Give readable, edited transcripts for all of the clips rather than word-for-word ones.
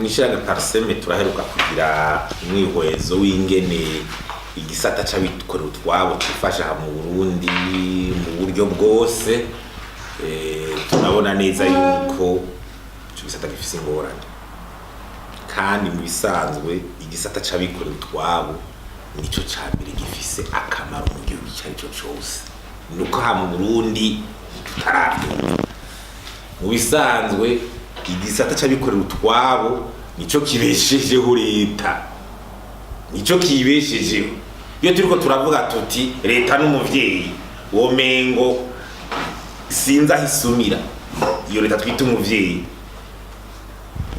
Mw'ishirahamwe Parseme turaheruka kugira umwihwezo w'ingene igisata c'abikorera utwabo cifasha aha mu Burundi mu buryo bwose. Turabona neza yuko ico gisata gifise ingorane, kandi mu bisanzwe igisata c'abikorera utwabo nico ca mbere gifise akamaro mu gihugu ico arico cose. Nuko aha mu Burundi tutaravyumva. Mu bisanzwe igisata c'abikorera utwabo nico kibeshejeho leta, nico kibeshejeho. Iyo turiko turavuga tuti leta n'umuvyeyi, womengo sinzi aho isumira. Iyo leta twita umuvyeyi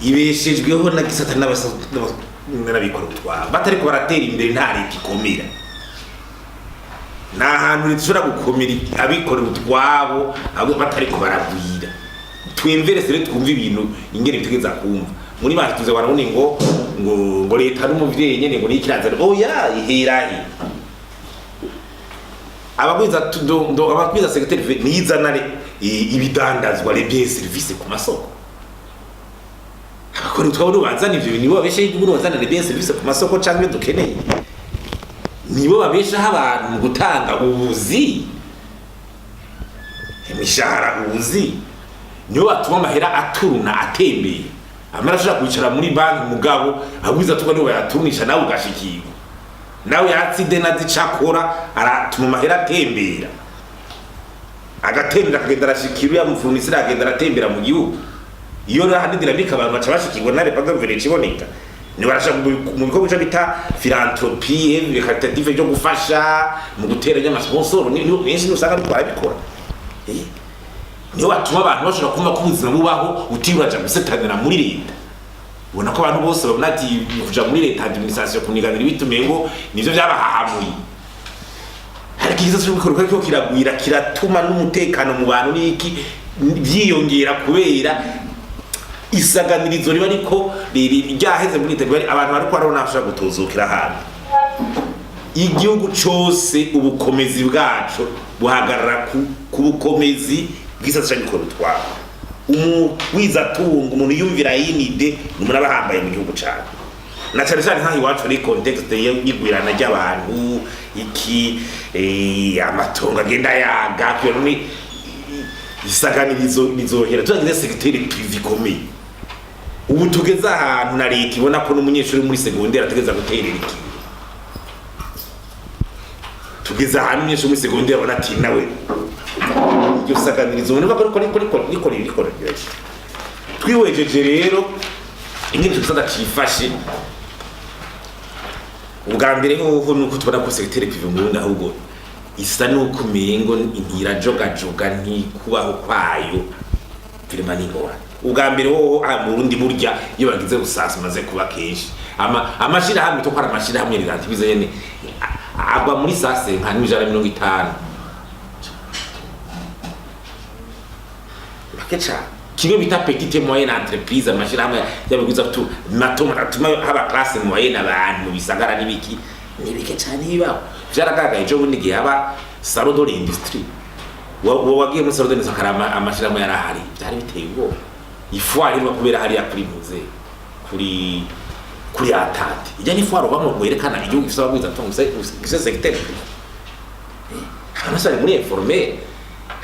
ibeshejweho na gisata n'abikorera utwabo. Batariko baratera imbere, nta leta ikomera. Nta hantu leta ishobora gukomera abikorera utwabo abo batariko baragwira. Twemverese rero, twumve ibintu ingene bitegeza kumva. Muri banje tuze barabona ngo leta n'umuvyeyi nyene, ngo nikirazana. Oya, iherahe? Abagwiza ndo abagwiza secteur nizana ibidandazwa, les biens services ku masoko. Abakora utwabo nubazana ivyo bintu, nibo babeshaho igihugu, nubazana les biens services ku masoko canke ibyo dukeneye, nibo babeshaho abantu mu gutanga ubuzi, imishahara, ubuzi. Nibo batuma amahera aturuna, atembera. Amahera ashobora kwicara muri banki, mugabo agwiza tuka nibo bayaturunisha, nawe ugashikirwa. Nawe yatside nazi icakora, aratuma amahera atembera, agatembera, akagenda arashikira uriya mu fournisseur, akagenda aratembera mu gihugu. Iyo rero ahandi dynamique, abantu baca bashikirwa na repas de iboneka. Ni barasha mu bikorwa ico bita philanthropie caritative, byo gufasha mu guteranya ama sponsor. Ni benshi usanga ariko barabikora. Niyo batuma abantu bashobora kumva ko ubuzima bubaho utiriwe uraja gusetanira muri leta. Ubona ko abantu bose babona ati kuja muri leta, administration, kuniganira ibitumiye, ngo nivyo vyabahahamuye. Ariko igisata cy'ubikorwa kiriko kiragwira, kiratuma n'umutekano mu bantu n'iki byiyongera, kubera isaganirizo riba ariko ryaheze muri leta, riba abantu bariko barabona bashobora gutuzukira ahantu. Igihugu cose ubukomezi bwaco buhagarara ku bukomezi bw'isata c'abikorera utwabo. Umugwizatunga, umuntu yumvira yinide, ni umuntu aba ahambaye mu gihugu cane, na cane cane nk'aho iwacu ari contexte y'igwirana ry'abantu, iki amatongo agenda yaga kubera ni isaganirizo rizohera tuzagize secteur privé ikomeye. Ubu tugeze ahantu na leta ibona ko n'umunyeshuri muri secondaire ategeza guterera ikintu. Tugeze ahantu umunyeshuri muri secondaire abona ati nawe iryo saganirizo niba riko riko riko riko riko. Twihwejeje rero ingene ico gisata cifashe, ubwa mbere hoho nuko tubona ko secteur privé mu Burundi ahubwo isa nuko umengo ntirajogajoga, ntikubaho kwayo vraiment n'ingorane. Ubwa mbere hoho aha mu Burundi, burya iyo bagize rusasa maze kuba kenshi ama amashirahamwe to kwara amashirahamwe rirantibize nyene agwa muri sase nka 150, make cane. Kimwe bita petite moyenne entreprise, amashirahamwe y'abagwiza tu mato atuma haba classe moyenne, abantu mu bisagara n'ibiki, nibike cane bibaho. Vyaragaragaye ejo bundi igihe haba salon de l'industrie. Wagiye muri salon de l'industrie akaraba amashirahamwe yarahari, vyari biteye ubwoba. I foire irimo kubera hariya kuri muze kuri atante, ijya ni foire ubamwe werekana igihugu gifise abagwiza tunga, gifise secteur privé. Abantu bose bari muri informel.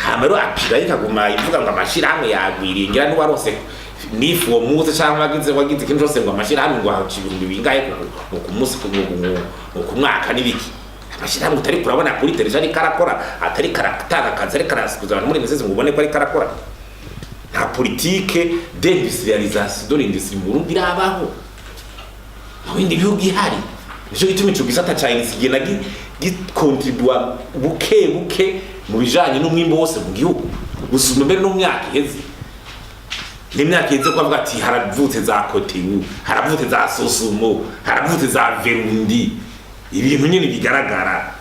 Hama rero apira ikaguma ivuga ngo amashirahamwe yagwiriye, ngira n'uwarose nifu uwo munsi canke wagize ikintu cose, ngo amashirahamwe ngo haca ibihumbi bingahe ku munsi, ku mwaka n'ibiki. Amashirahamwe utari kurabona kuri televiziyo ariko arakora, atari karatanga akazi, ariko arasukuza abantu muri misezi, ngo ubone ko ariko arakora. Nta politique d'industrialisation de l'industrie mu Burundi irabaho. Mu bindi bihugu ihari. Nico gituma ico gisata ca industrie kigenda gikontribua buke buke mu bijanye n'umwimbu wose mu gihugu, gusumba mbere no mu myaka iheze. N'imyaka iheze ko avuga ati haravutse za Cotebu, haravutse za Sosumo, haravutse za Verundi, ibintu nyine bigaragara.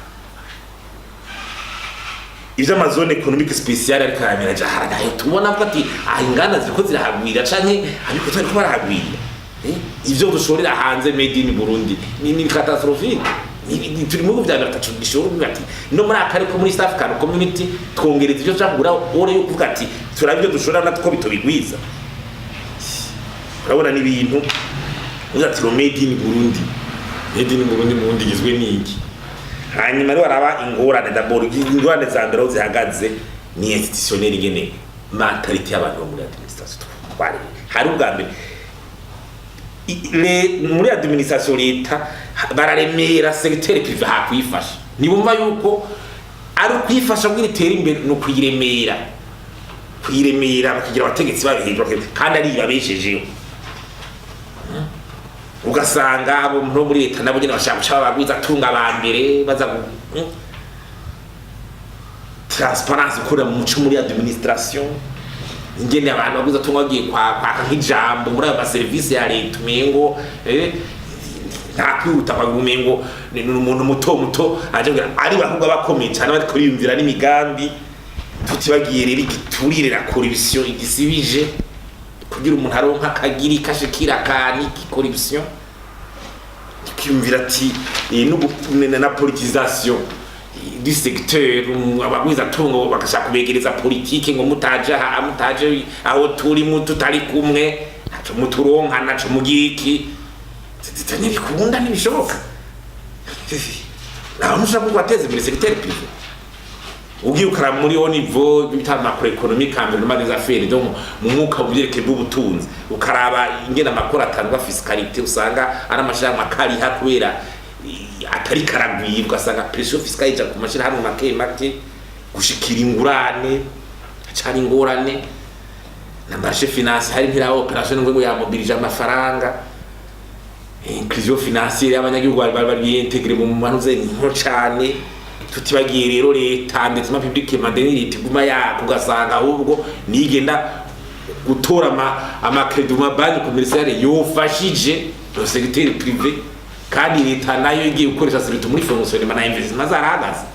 Ivyo ama zone économique spéciale ariko aramera haragayo, tubona avuga ati aha inganda ziriko zirahagwira canke abiko bariko barahagwira. Ivyo dushorera hanze made in Burundi ni catastrophique. Turi mu bihugu vya batatu gishora uvuga ati no muri aka, ariko muri East African Community twongereza ivyo tushaka kugura, ore yo kuvuga ati turabe ivyo dushora natwo bitobigwiza. Urabona n'ibintu uvuga ati ro made in Burundi, made in Burundi, mu Burundi igizwe n'iki? Hanyuma rero haraba ingorane. D'abord, ingorane za mbere aho zihagaze ni institutionnel, ingene mentalité y'abantu bo muri administration. Twari hari ubwa mbere muri administration, leta bararemera secteur privé hakwifasha. Nibumva yuko ari ukwifasha kugira itere imbere, ni ukuyiremera, kuyiremera bakagira abategetsi bayo hejuru kandi ari babeshejeho. Ugasanga abo no muri leta nabo nyene bashaka guca babagwiza tunga ba mbere baza transparence ikorera mu muco muri administration, ingene abantu bagwiza tunga bagiye kwaka nk'ijambo muri ayo maserivisi ya leta, umengo nta kwihuta kwa, umengo ni umuntu muto muto aje kugira ari bahubwo bakomeye cyane bariko biyumvira n'imigambi. Tutibagiye rero igiturire na corruption igisibije, kugira umuntu aronka akagiri kashikira kani corruption, tukiyumvira ati na politisation du secteur, abagwiza tungo bagashaka kubegereza politike ngo mutaje aha, mutaje aho turi, mu tutari kumwe ntaco muturonka, ntaco mugiki. Ntibikunda, ntibishoboka. Ntaho ntushobora kubateza imbere secteur privé. Ugiye ukara muri haut niveau bita macroéconomique, environnement des affaires, donc mu mwuka mu byerekeye bw'ubutunzi, ukaraba ingene amakuru atangwa, fiscalité, usanga ari amashirahamwe akariha kubera atari karagwira, ugasanga pression fiscale ija ku mashirahamwe make make. Gushikira ingurane hacari ingorane, na marché financier hari ntira opération ngo yamobilije amafaranga. Inclusion financière y'abanyagihugu bari intégré mu manuze ni nto cane. Tutibagiye rero leta ndetse ma public madeni leta iguma yaka, ugasanga ahubwo nigenda gutora ama crédit mu mabanki commerciale yofashije le secteur privé, kandi leta nayo igiye gukoresha surtout muri fonctionnement na investissement zarahagaze.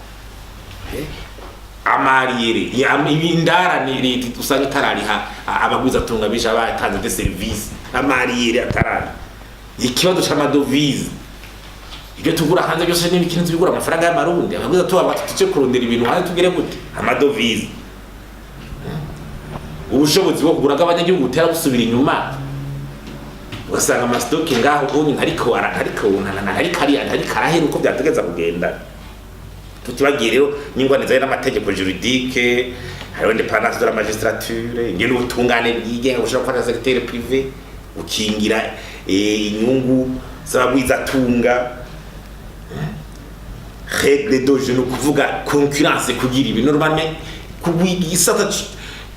Ama arriérés, indarane leta usanga itarariha abagwizatunga bisha batanze des services, ama arriérés atarari, ikibazo c'ama devises, ibyo tugura hanze byose n'ibikintu tubigura amafaranga y'amarundi. Abagwiza tuba bati tuje kurondera ibintu hanze tugere gute ama devises? Ubushobozi bwo kugura bw'abanyagihugu butera busubira inyuma, ugasanga ama stocks ngaho ubu ntariko ariko ntariko ari ntariko arahera uko byategeza kugenda. Tutibagiye rero n'ingwane zayo n'amategeko juridique, hariho indépendance de la magistrature, ingene ubutungane bwigenga bushobora gufasha secteur privé, gukingira inyungu z'abagwizatunga, règle de jeu, ni ukuvuga concurrence, kugira ibi normalement kubigisata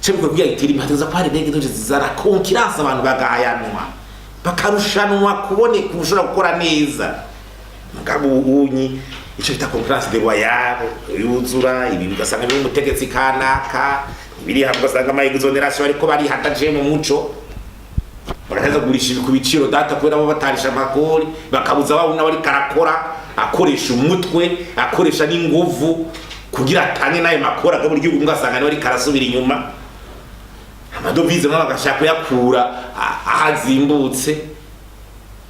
cyo kugira gitere imbere hategerezwa kuba hari règle de jeu zizana concurrence, abantu bagahayanwa, bakarushanwa kuboneka ushobora gukora neza. Mugabo unyi ico bita concurrence déloyale yuzura ibi, ugasanga biri umutegetsi kanaka biri hamwe, ugasanga ama exonération ariko barihataje mu muco, bagategereza kugurisha ibi ku biciro data kubera bo batarisha amakori, bakabuza babona bari karakora akoresha umutwe, akoresha n'inguvu kugira atange n'ayo makori agabura igihugu, ugasanga niwe ariko arasubira inyuma. Ama devises nabo bagashaka kuyakura ahazimbutse,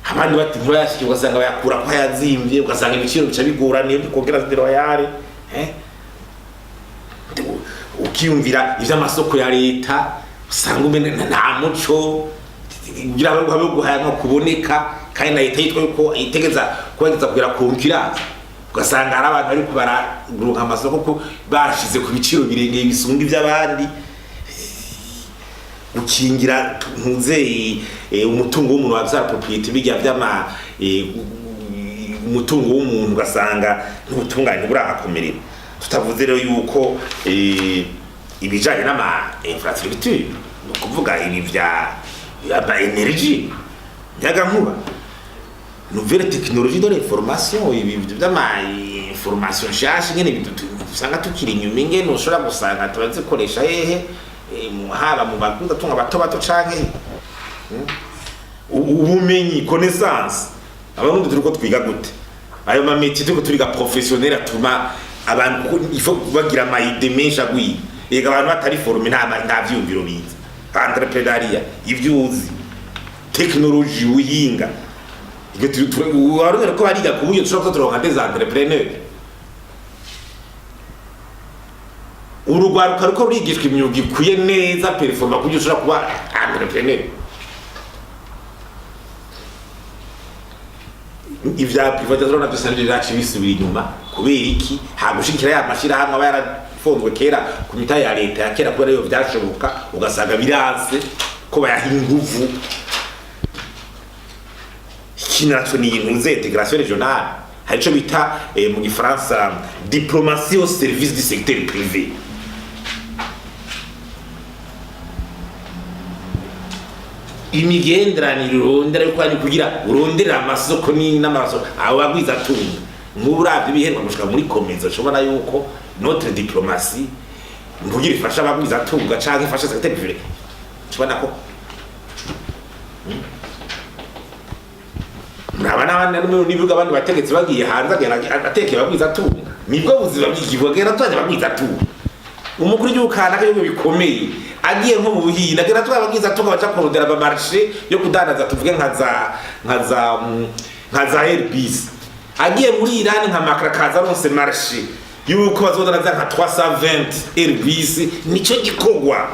abandi bati ntibayashike, ugasanga bayakura ko yazimvye, ugasanga ibiciro bica bigoraniye muri concurrence déloyale. Ukiyumvira ivy'amasoko ya leta, usanga umene nta muco kugira ngo habe guhayanwa kuboneka, kandi na leta yitwa yuko itegeza kubageza kugira concurrence, ugasanga hari abantu bariko bararonka amasoko ko bashize ku biciro birengeye bisumba ivy'abandi. Gukingira ntuze umutungo w'umuntu wavyara propriété, bijya vy'ama umutungo w'umuntu, ugasanga n'ubutungane burahakomerera. Tutavuze rero yuko ibijanye n'ama infrastructure, ni ukuvuga ibi vya ama énergie, nyagankuba, nouvelle technologie de l'information, ibi vy'ama information nshasha, ingene usanga tukiri inyuma, ingene ushobora gusanga turazikoresha hehe, haba mu baguza tunga bato bato canke ubumenyi, connaissance. Abarundi turiko twiga gute ayo ma métiers turiko turiga professionnel atuma abantu kuko il faut bagira ama idées menshi agwiye. Ega abantu batari formés nta vyiyumviro biza. Entrepreneuriat, ivyo uzi, technologie, ubuhinga, ivyo abarundi ko bariga ku buryo dushobora kuba turonka des entrepreneurs. Urugwaruka ruko rurigishwa imyuga ikwiye neza performant ku buryo ushobora kuba entrepreneur. Ivya privatisation navyo sinavyo byaciye bisubira inyuma. Kubera iki? Hagushigikira ya mashirahamwe aba yarafunzwe kera ku mita ya leta ya kera, kubera iyo vyashoboka, ugasanga biranse ko bayaha inguvu. Iki naco ni intuze intégration régionale. Hari ico bita mu gifaransa diplomatie au service du secteur privé. Imigenderanire urondera yuko ari kugira urondera amasoko ni n'amasoko abo bagwiza atunga. Nk'ubu uravye ibiherwa gushika muri COMESA, ushobora yuko notre diplomatie ntugira ifasha abagwiza atunga canke ifasha secteur privé, ushobora ko muraba n'abandi n'ibihugu, abandi bategetsi bagiye hanze, agenda atekeye abagwiza atunga. Nibwo buzima bw'igihugu, agenda atwaje abagwiza atunga. Umukuru w'igihugu kanaka, ibihugu bikomeye, agiye nko mu Buhinde, agenda atwaye abagwiza atunga, baca kurondera ama marché yo kudandaza, tuvuge nka za Airbus. Agiye muri Iran nka Makra, kaza aronse marché yuko bazodandaza nka 320 Airbus. Nico gikorwa.